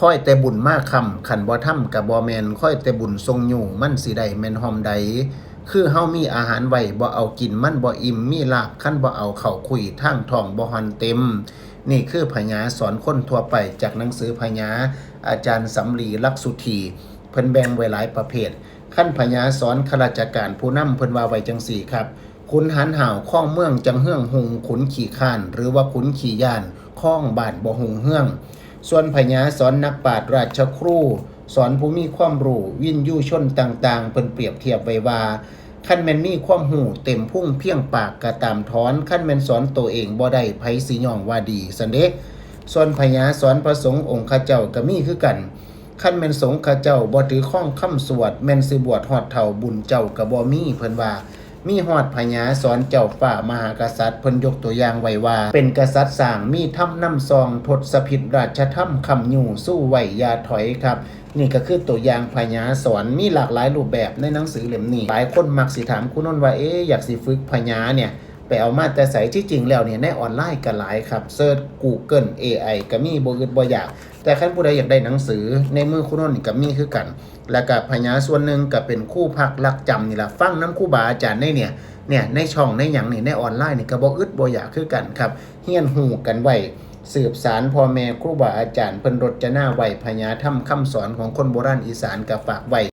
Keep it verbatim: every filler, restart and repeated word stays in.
คอยแต่บุญมาค่ำ คันบ่ทำก็บ่แม่น คอยแต่บุญส่งยู้ มันสิได้แม่นฮอมใด คือเฮามีอาหารไว้บ่เอากิน มันบ่อิ่ม มีลาบ คันบ่เอาเข้าคุย ทางท้องบ่ห่อนเต็ม นี่คือพญาสอนคนทั่วไป จากหนังสือพญา อาจารย์สำลี ลักษุธี เพิ่นแบ่งไว้หลายประเภท คันพญาสอนข้าราชการผู้นำ เพิ่นว่าไว้จั่งซี้ครับ ขุนหาญห้าวครองเมืองจั่งเฮืองฮุ่ง ขุนขี้คร้าน หรือว่าขุนขี้ย้าน ครองบ้านบ่ฮุ่งเฮือง ส่วนพญาสอนนักปราชญ์ราชครู สอนผู้มีความรู้ วินยูชนต่างๆ เพิ่นเปรียบเทียบไว้ว่า คันแม่นมีความรู้เต็มพุงเพียงปากก็ตามถอน คันแม่นสอนตัวเองบ่ได้ ไผสิย่องว่าดี ซั้นเด้ ส่วนพญาสอนพระสงฆ์องค์เขาเจ้าก็มีคือกัน คันแม่นสงฆ์เขาเจ้าบ่ถือครองคำสวด แม่นสิบวชฮอดเฒ่า บุญเจ้าก็บ่มี เพิ่นว่า มีฮอดพญาสอนเจ้าฟ้ามหากษัตริย์ เพิ่นยกตัวอย่างไว้ว่า เป็นกษัตริย์สร้าง มีธรรมนำส่อง ทศพิธราชธรรมค้ำยู้ สู้ไว้อย่าถอยครับ นี่ก็คือตัวอย่างพญาสอน มีหลากหลายรูปแบบในหนังสือเล่มนี้ หลายคนมักสิถามครูนนท์ว่า เอ๊ะ อยากสิฝึกพญาเนี่ย ไปเอามาแต่ไส ที่จริงแล้วเนี่ยในออนไลน์ก็หลายครับ เสิร์ช Google เอไอ ก็มี บ่อึดบ่อยาก แต่คันผู้ใดอยากได้หนังสือ ในมือครูนนท์นี่ก็มีคือกัน แล้วก็พญาส่วนหนึ่งก็เป็นครูพักรักจำนี่ล่ะ ฟังนำครูบาอาจารย์ในเนี่ย เนี่ย ในช่องในหยังนี่ ในออนไลน์นี่ก็บ่อึดบ่อยากคือกันครับ เฮียนฮู้กันไว้ สืบสานพ่อแม่ครูบาอาจารย์เพิ่นรจนาไว้ พญาธรรมคำสอนของคนโบราณอีสานก็ฝากไว้